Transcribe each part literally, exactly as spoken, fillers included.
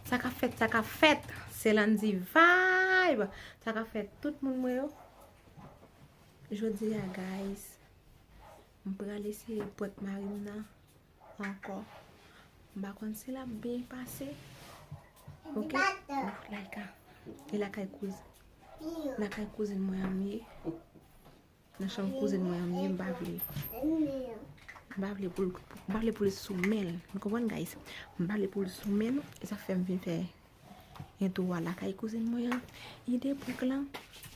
Sa k ap fèt, sa k ap fèt? Se Landy Vibe. Sa k ap fèt, tout moun mwen yo? Jodi a, guys, m pral eseye prank mari m nan ankò. M pa konn si l ap byen pase. Ok? Ouf, like a. E lakay kouz-, lakay kouzin mwen an m ye. Nan chanm kouzin mwen an m ye, m pa vle. M pa vle pou l, m pa vle pou l sou men l. Nou konprann, guys? M pa vle pou l sou men l. E sa fè m vin fè entwo a lakay kouzin mwen an. Ide prank lan,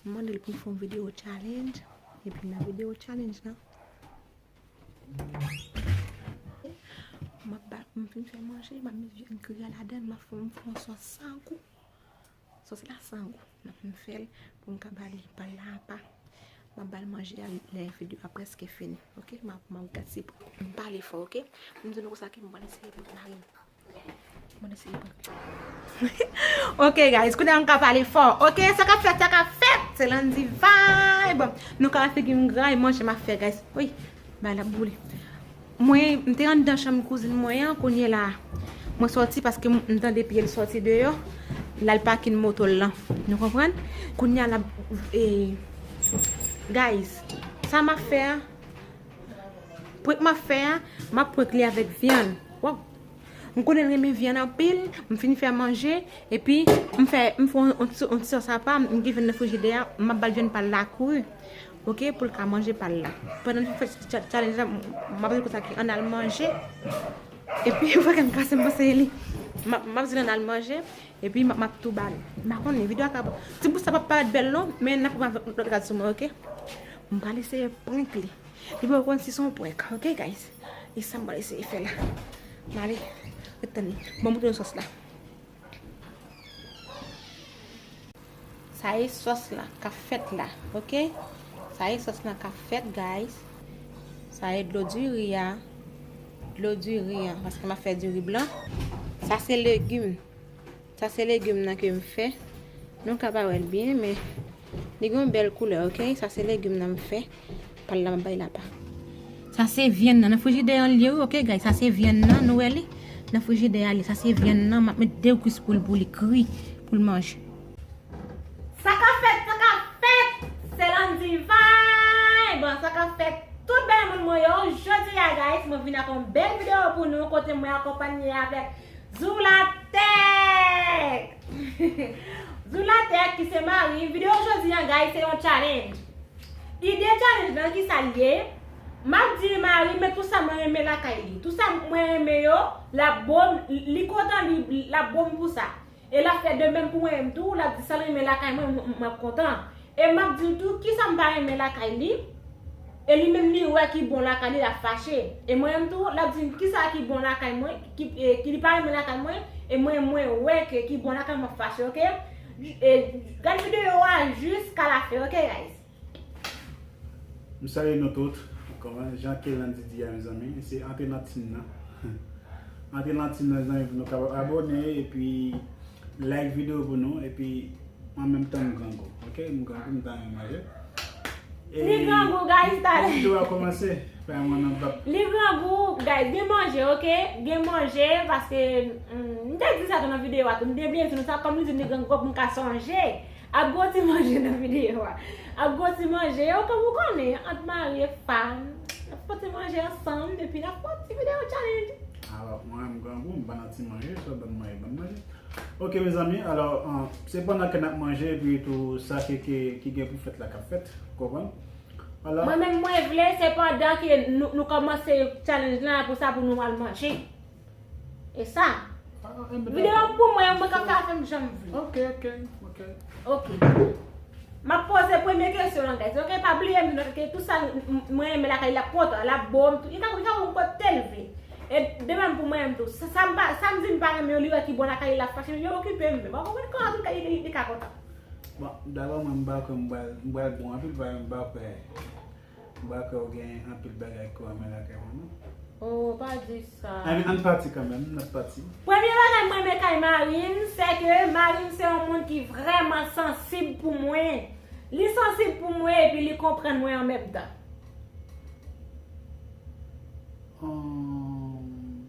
m mande l pou l fè yon videyo challenge. Epi nan videyo challenge lan, m ap ba, m fin fè manje, m ap met vyann kriye a ladan l, m ap fè, m fè yon sòs san gou. Sòs la san gou. M ap fin fè l pou m ka ba li pa l la apa. M ap ba l manje a lè videyo a prèske fini. Ok? M ap, m ap gad si m pale fò, ok? M di nou konsa ke m pral eseye prank mari m. Ok, guys, kounye a m ka pale fò. Ok, sa k ap fèt, sa k ap fèt. Se Landy Vibe. Nou ka figi m gra e manje m ap fè, guys. Wi, bay la boule. Mwen, m te anndan chanm kouzin mwen an, kounye la, mwen sòti paske m, m tande pye l sòti deyò. L al pakin moto l lan. Nou konprann? Kounye a la, e, guys, sa m ap fè a, prank m ap fè a, m ap prank li avèk vyann. Waw! M konnen l renmen vyann anpil, m fin fè manje, epi m fè, m fè yon, yon ti, yon ti sòs apa m, m gen vyann nan frijidè a, m ap ba l vyann pa l la kri. Ok, pou l ka manje pa l la. Pandan n fè cha-, challenge la, m, m ap di konsa ke ann al manje. Epi, ou wè ke m kase, m panse e li. M ap, m ap di l ann al manje, epi m ap, m ap tou ba l. M pa konnen, videyo a ka bon. Ti bout sa p ap parèt bèl non, men n ap wè avèk lòt rad sou mwen, ok? M pral eseye prank li. Li poko konn si se yon prank, ok, guys? E sa m pral eseye fè la. M ale, ret tann li. Bon, m montre nou sòs la. Sa e sòs la k ap fèt la, ok? Sa e sòs la k ap fèt, guys. Sa e dlo diri a. Dlo diri a, paske m ap fè diri blan. Sa se legim. Sa se legim nan ke m fè. Nou ka pa wè l byen, men li gen yon bèl koulè, ok? Sa se legim nan m fè. Pa l la, m ap bay l apa. Sa se vyann nan. Nan frijidè an li ye, wi, ok, guys? Sa se vyann nan, nou wè li? Nan frijidè a li. Sa se vyann nan, m ap met de kwis pou l, pou li kri, pou l manje. Sa k ap fèt, sa k ap fèt? Se Landy Vibe. Sa k ap fèt, tout bèl moun mwen yo? Jodi a, guys, mwen vin ak yon bèl videyo pou nou, kote mwen akonpanye avèk Zoulatèk. Zoulatèk ki se mari m. Videyo jodi a, guys, se yon challenge. Ide challenge lan, kisa l ye? M ap di mari m, men tout sa mwen renmen lakay li. Tout sa mwen renmen yo, l ap bo m, li kontan, li, l ap bo m pou sa. E l ap fè de menm pou mwen menm tou, l ap di sa l renmen lakay mwen, m, m, m ap kontan. E m ap di l tou, kisa m pa renmen lakay li? E li menm li wè ki bon lakay li, l ap fache. E mwen menm tou, l ap di m kisa ki bon lakay mwen, ki, e, ki li pa renmen lakay mwen, e mwen, mwen wè ke ki bon lakay mwen, m ap fache, ok? E, gad videyo a jiska lafen, ok, guys? M salye nou tout. Kòman, jan ke Landy di a, mezanmi, se antre nan team nan. Antre nan team nan, mezanmi, pou nou kapab abòne epi like videyo pou nou, epi an menm tan m grangou, ok? M grangou, m ta renmen manje. E li grangou, guys, talè. Videyo a kòmanse, fè mwen nan bab. Li grangou, guys, gen manje, ok? Gen manje, paske, mm, m te di sa tou nan videyo a tou, m te bliye di nou sa, kòm li di m li grangou, pou m ka sonje. Ap gen yon ti manje nan videyo a. Ap gen yon ti manje, yo, kòm ou konnen, ant mari e fanm, n ap fè yon ti manje ansanm, epi n ap fè yon ti videyo challenge. Alò, mwen, m grangou, m pa nan ti manje, so ban m manje, ban m manje. Ok, mezanmi, alò, an, se pandan ke n ap manje, epi tou, sa ke, ke, ki gen pou fèt la k ap fèt, ou konprann? Alò. Mwen menm, mwen vle, se pandan ke nou, nou kòmanse challenge lan, pou sa, pou nou al manje. E sa. Ah, eh, videyo pou mwen, mwen ka fè avè m jan m vle. Ok, ok, ok. Ok. M ap poze premye kesyon lan, guys. Ok, pa bliye m, ok, tout sa m, m, mwen renmen lakay li, l ap kontan, l ap bo m tou. Li ka, li ka bo m kote l vle. E de menm pou mwen menm tou. Sa, sa m pa, sa m di m pa renmen yo, li wè ki bon lakay li, l ap fache, li okipe m. Bon, mwen konn kòman li, li, li ka kontan. Bon, dabò mwen, m pa kwè m pral, m pral bon anpil, paske m pa kwè M pa kwè w gen anpil bagay ke w renmen lakay mwen, non. Oh, pa di sa. Ann, ann pati kanmenm, n ap pati. Premye bagay mwen renmen kay mari m, se ke mari m se yon moun ki vrèman sansib pou mwen. Li sansib pou mwen epi li konprann mwen an menm tan. Hum.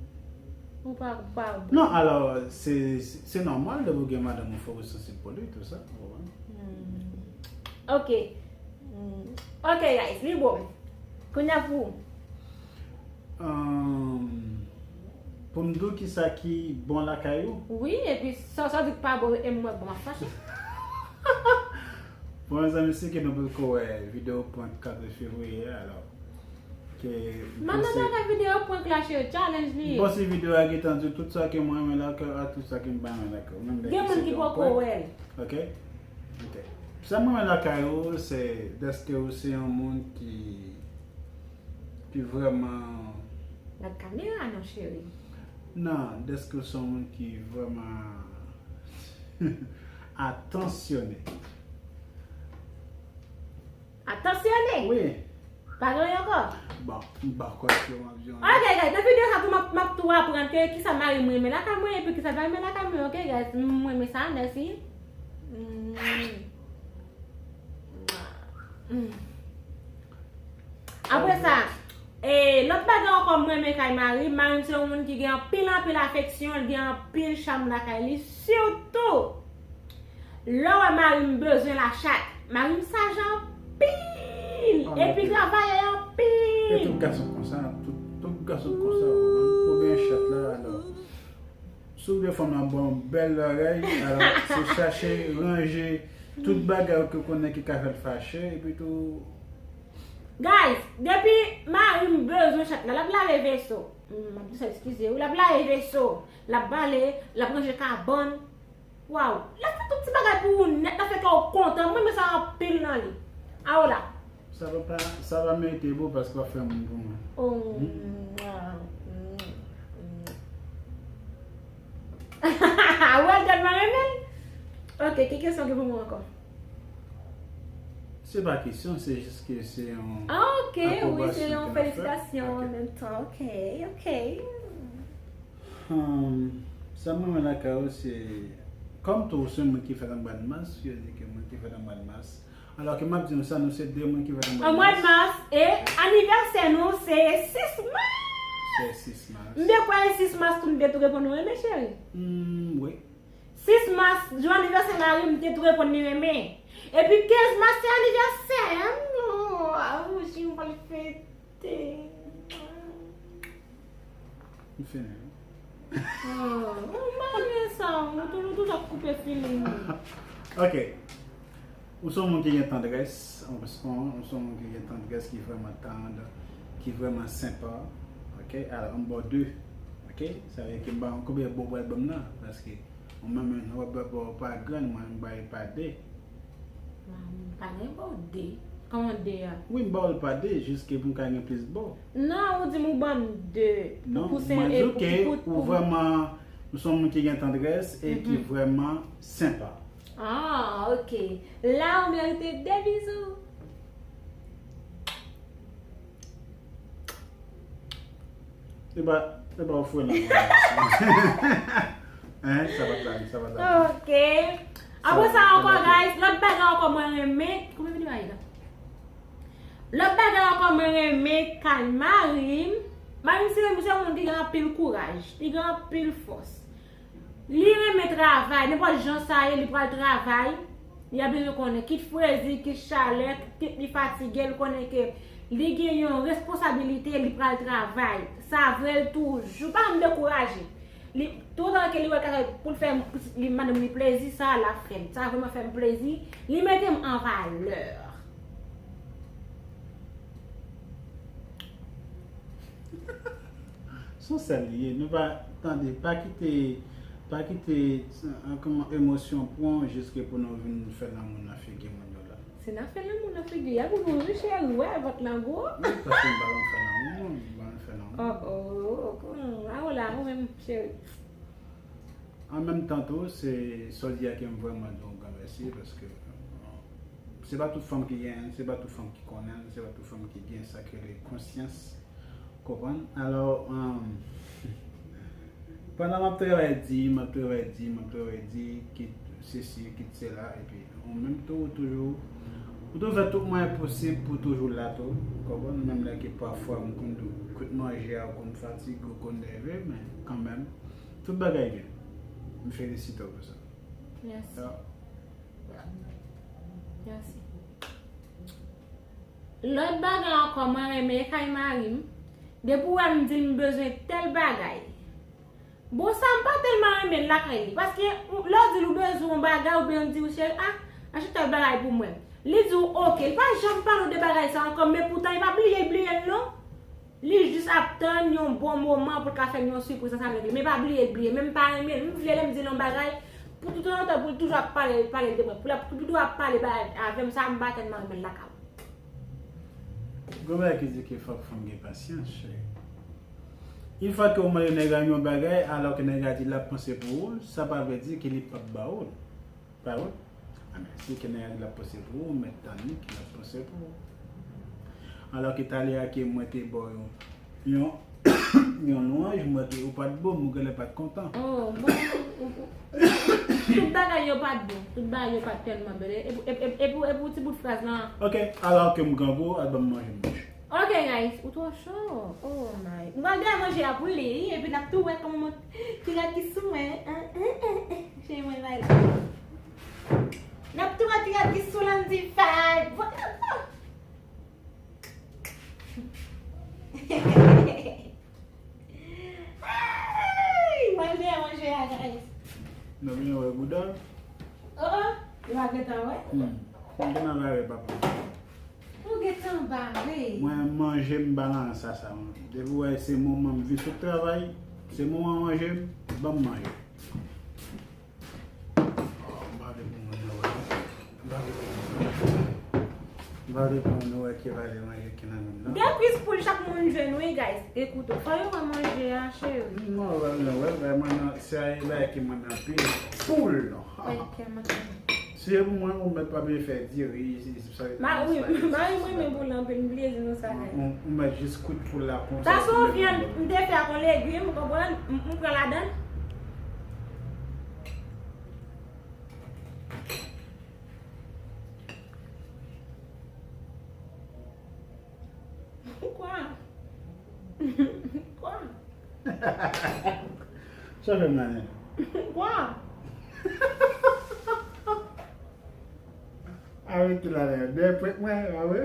Ou Pa, pa. Non, alò, se, se nòmal, depi w gen madanm ou, fòk ou sansib pou li, tou sa, ou konprann? Hmm. Ok. Hmm. Ok, guys, li bon. Kounye a pou ou. Ahn, pou m di w kisa ki bon lakay ou? Wi, epi sa, sa di k pa bon, e m wè bon, m ap fache. Bon, mezanmi, si ke nou poko wè videyo prank kat fevriye a, alò. Ke m panse. Madanm nan fè videyo prank la, cheri, challenge li ye. M panse videyo a gentan di tout sa ke mwen renmen lakay ou ak tout sa ke m pa renmen lakay ou. Menm lè ke se te yon prank. Gen moun ki poko wè l. Ok? Ok. Sa m renmen lakay ou, se dèske ou se yon moun ki, ki vrèman. Gad kamera non, cheri. Non, dèske ou se yon moun ki vrèman atansyone. Atansyone! Wi. Pa gen ankò? Bon, m pa kwè ke w ap jwenn. Ok, guys, nan videyo sa tou, m ap, m ap tou aprann ke kisa mari m renmen lakay mwen, epi kisa l pa renmen lakay mwen, ok, guys? M renmen sa, mèsi. Mm. Mm. Apre sa, e, lòt bagay ankò m renmen kay mari m, mari m se yon moun ki gen anpil, anpil afeksyon, li gen anpil cham lakay li, sitou lè w wè mari m bezwen lachat. Mari m saj anpil, epi travayè anpil. E tout gason konsa, tout, tout gason konsa, ou konprann? Ou gen chat la, alò. Si w vle fanm nan ba w bèl bagay, alò, se chache ranje tout bagay ou ke konnen ki ka fè l fache, epi tou. Guys, depi mari m bezwen chat la, l ap lave veso. Hmm, m ap di sa, eskize, wi, l ap lave veso, l ap bale, l ap ranje kabann. Waw, l ap fè tout ti bagay pou ou nèt, l ap fè kè w kontan. Mwen, men sa anpil nan li. Awo la. Sa va pa, sa va merite bro, paske w ap fè moun pou mwen. Oh, mwa, mm, mm. Ou wè l tèlman renmen l. Ok, ki kesyon ki pou mwen ankò? Se pa kesyon, se jis ke se yon. Ah, ok, wi, se yon felisitasyon an menm tan. Ok, ok. Hmm, sa m renmen lakay ou, se, kòm tou, ou se yon moun ki fèt an mwa mas, yo di ke moun ki fèt an mwa mas. Alò ke m ap di nou sa, nou se de moun ki fèt an mwa mas. An mwa mas, e anivèsè nou, se sis mas. Se sis mas. M te kwè e sis mas tou, m te tou reponn ou renmen, cheri. Hmm, wi. Sis mas, jou anivèsè mari m, m te tou reponn li renmen. Epi kenz mas, se anivèsè m. Oh, ah, m pral fete. M fini. Oh, ou marye sa, ou toujou, toujou ap koupe feeling. Ok. Ou se yon moun ki gen tandrès, ou se yon, ou se yon moun ki gen tandrès, ki vrèman tann, ki vrèman senpa. Ok? Alò, m ba w de. Ok? Sa vle di ke m ba w konbyen bon w pral ban m nan? Paske ou menm, ou wè bò pa grenn, mwen, m ba w pa de. Ah, m pa gen ba w de. Kòman de a? Wi, m ba w l pa de, jis ke pou m ka gen plis ba w. Non, ou di m ou ban m de. Non, mwen di w ke ou vrèman, ou se yon moun ki gen tandrès e ki vrèman senpa. Ah, ok. La, ou merite de bizou. Se pa, se pa ofri nan. Hein, sa pa t la, sa pa t la. Ok. Apre sa ankò, guys, lòt bagay ankò mwen renmen. Konbyen videyo a ye la? Lòt bagay ankò mwen renmen kay mari m. Mari m se, se yon moun ki gen anpil kouraj, li gen anpil fòs. Li renmen travay, nenpòt jan sa ye, li pral travay. Li ap bezwen konnen, kit fredi, kit chalè, kit li fatige, li konnen ke li gen yon responsabilite, li pral travay. Sa vre l toujou, pa janm dekouraje. Li, toutan ke li wè l ka fè pou l fè m, li, madanm li plezi, sa l ap fè m. Sa vrèman fè m plezi, li mete m an valè. Se yon sèl li ye. Nou pa, tande, pa kite, pa kite, eh, kòman, emosyon pran w jiske pou nou vin fè lanmou nan figi moun yo la. Si n ap fè lanmou nan figi a, pou nou ri, cheri, wè, vant lan gwo. Wi, paske m pa konn fè lanmou, non, m pa konn fè lanmou. Oh, oh, oh, oh, a w la, ou menm, cheri. An menm tan tou, se sa w di a ke m vrèman di w yon gran mèsi, paske, eh, se pa tout fanm ki gen, se pa tout fanm ki konnen, se pa tout fanm ki gen sa ki rele konsyans. Konprann? Alò, um, pandan m ap travay di, m ap travay di, m ap travay di, kit sesi, kit sela, epi ou menm tou, ou toujou, ou toujou fè tout mwayen posib pou toujou la tou, konprann? Menm lè ke pafwa m konn di w, kout manje a, ou konn fatige, ou konn nève, men kanmenm, Tout bagay gen. M felisite w pou sa. Mèsi. Mèsi. Lòt bagay ankò mwen renmen e kay mari m. Depi w wè m di l m bezwen tèl bagay. Bon, sa m pa tèlman renmen l lakay li. Paske lè w di l ou bezwen yon bagay oubyen l di w cheri, ah, achte tèl bagay pou mwen. Li di w oke. Li pa janm pale w de bagay sa ankò, men poutan li pa bliye l bliye l non. Li jis ap tann yon bon moman pou l ka fè m yon sipriz ansanm avèk li. Men pa bliye l bliye. Men m pa renmen l. M vle lè m di l yon bagay, pou toutotan pou l toujou ap pale pale de mwen. Pou l ap toujou ap pale bagay avè m, sa m pa tèlman renmen l lakay ou. Gen yon bagay ki di ke fòk fanm gen pasyans, cheri. Yon fwa ke ou mande nèg la yon bagay, alò ke nèg la di l ap panse pou ou, sa pa vle di ke li p ap ba ou l. Pa vre? Anben, si ke nèg la di l ap panse pou ou, ou mèt tann li ke l ap panse pou ou. Alò ke talè a ke mwen te ba w yon, yon, yon lwanj, mwen te, ou pa t bon, ou genlè pa t kontan. Oh, bon, ou, ou, tout bagay yo pa t bon. Tout bagay yo pa t tèlman bèl. E, e, e, e pou, e pou ti bout fraz lan. Ok, alò ke m grangou, al ban m manje m manje. Ok guys, ou twò cho. Oh my. M pral dèyè manje a pou li, epi n ap tou wè kòman mwen ti rad ki sou mwen. Cheri mwen bay la. N ap tou wè ti rad ki sou Landy Five. Ay, m pral dèyè manje a guys. Nou vin wè bouda. Oh oh, li pa gentan wè. Hmm. M te nan bare papa. Ou gentan bare. Mwen manje m pa nan sa sa mwen. Depi w wè se moman m vin sot travay, se moman manje m, ban m manje. Oh, m pa vle pou moun yo wè. M pa vle pou moun yo wè. M pa vle pou moun yo wè ki valè manje ki nan men m nan. De kwis poul chak moun jwenn wi guys. Ekoute, fò yo wè manje a cheri. Non, wè, non, wè, wè, mwen nan, se bagay ki mwen nan pil. Poul, non. Wè, kè manje. Si se pou mwen, ou mèt pa bliye fè diri, si, si, sa, Mari, sa, mari mwen renmen pou l anpil, m bliye di nou sa, men. Ou, ou mèt jis kwit poul la konsa. Sa se yon vyann m te fè ak yon legim, ou konprann? M, m pran ladann. Kwa? Kwa? Sa fè m la menm. Kwa? Arete la la, dèyè pwent mwen, a wi.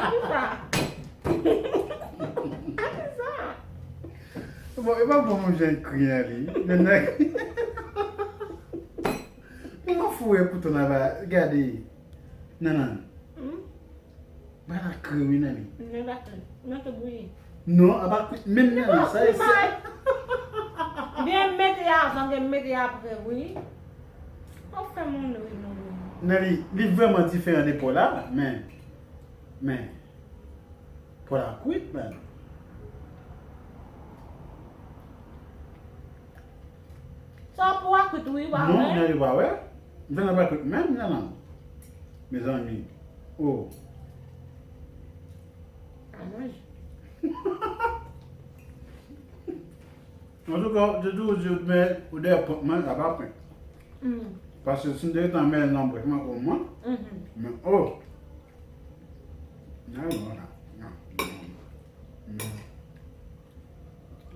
Kisa? Kisa? Bon, e pa bon moun jan l kriye a li. Men nèg. Mwen foure kouto nan ba, gade. Nan nan. Hmm? Ba la kre wi nan li. Nan ba kre. Nan te bouyi. Non, a pa kwit menm nan li. Sa e sa. Gen mete avan, gen mete apre wi. Ou fè moun ri moun ri. Nan li, li vrèman diferan de po la, men, men, po la kwit, men. Sa pou a kwit wi, pa vre? Non, men li pa wè. Vyann nan pa kwit menm, non, non. Mezanmi. Oh. A manje. Antouka, ou te toujou di ou te men ou dèyè pwent mwen, sa pa pwent. Paske si m te rete an men nan pwent mwen, omwen, men oh. Nan non la. Non. Non.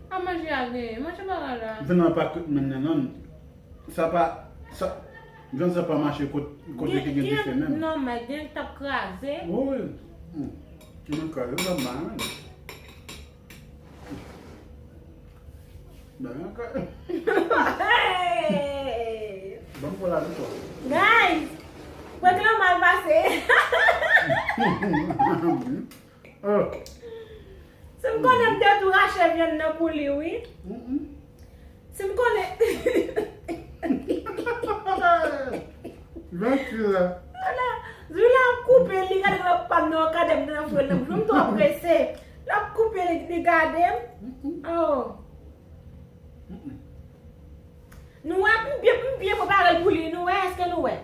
A manje a genyen, manje bagay la. Vyann nan pa kwit menm nan non. Sa pa, sa, vyann sa pa mache kot, kote ki gen dife menm. Non, men gen t ap kraze. Wi, wi. Hmm. Ki nan kraze, sa mal menm. Bagay ankò. Hey! Ban m pran la tou. Guys! Prank lan mal pase. Oh. Si m konnen m te tou rache vyann nan pou li wi. Si m konnen. Vyann ki la. Ala, Zwi la ap koupe li gade lòt pa m nan yon kadè m te nan fouye l nan bouch mwen, m twò prese. L ap koupe li, li gade m. Oh. Nou wè, m byen, m byen prepare l pou li, nou wè, èske nou wè?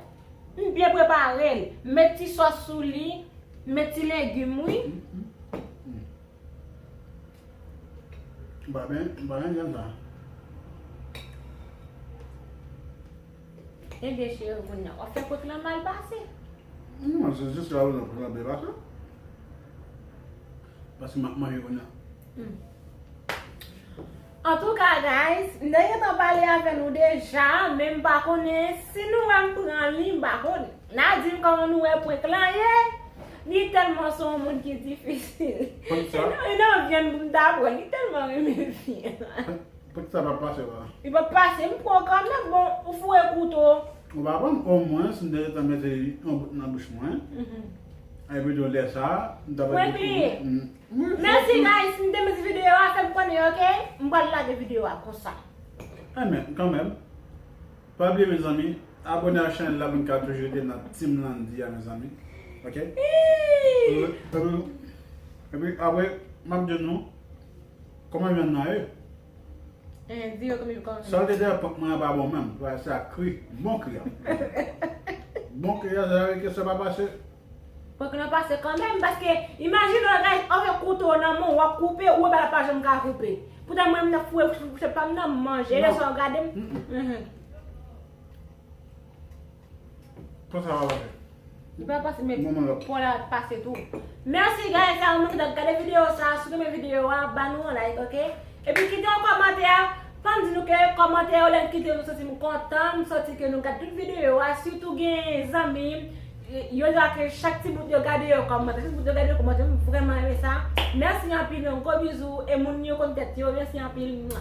M byen prepare l. M met ti sòs sou li, m met ti legim, wi. M pa byen, m pa byen janm sa. Ebyen, cheri, kounye a, w ap fè kot lan mal pase. Non, se jis la ou nan pran byen pase. Paske m ap manje kounye a. Hmm. Antouka, guys, m te gentan pale avè nou deja, men m pa konnen si nou wè m pran li, m pa konnen. N a di m kòman nou wè prank lan ye. Li tèlman se yon moun ki difisil. Poukisa? E nan, e nan vyann pou m ta pran, li tèlman renmen vyann. Poukisa pa pase la? Li pa pase, m pran kanmenm, bon, ou foure kouto. Ou pa konn, omwen, si m te gentan mete yon bout nan bouch mwen. Mhm. Epi tou lè sa, m ta pral... Mwen pliye. Mèsi, guys, si m te mete videyo a, fè m konnen, ok? M pral lage videyo a konsa. Enben, kanmenm, pa bliye, mezanmi, abòne a chanèl la pou n ka toujou rete nan Team Landy a, mezanmi. Ok? Epi, epi, epi apre, m ap di nou kòman vyann nan ye. Eh, di yo kòman, kòman. Sa w te di a, prank mwen an pa bon menm. Sa a kri. Bon kri a. Bon kri a, sa vle di ke sa pa pase. Prank lan pase kanmenm, paske imajine w, guys, avèk kouto nan men w, w ap koupe, ou wè bagay la pa janm ka koupe. Poutan mwen, m nan foure fouchèt pa m nan, m manje. Lè sa w gade m. Mhm. Konsa w ap fè. Li pa pase, men pò la pase tou. Mèsi, guys, a ou menm ki t ap gade videyo sa. Si w renmen videyo a, ba nou yon like, ok? Epi kite yon kòmantè. Fò m di nou ke kòmantè yo, lè n kite, nou santi m kontan, m santi ke nou gade tout videyo a, sitou gen zanmi m, yo di ke chak ti bout yo gade yo kòmante, chak ti bout yo gade yo kòmante, m vrèman renmen sa. Mèsi anpil, yon gwo bizou, e moun yo konn tèt yo, mèsi anpil.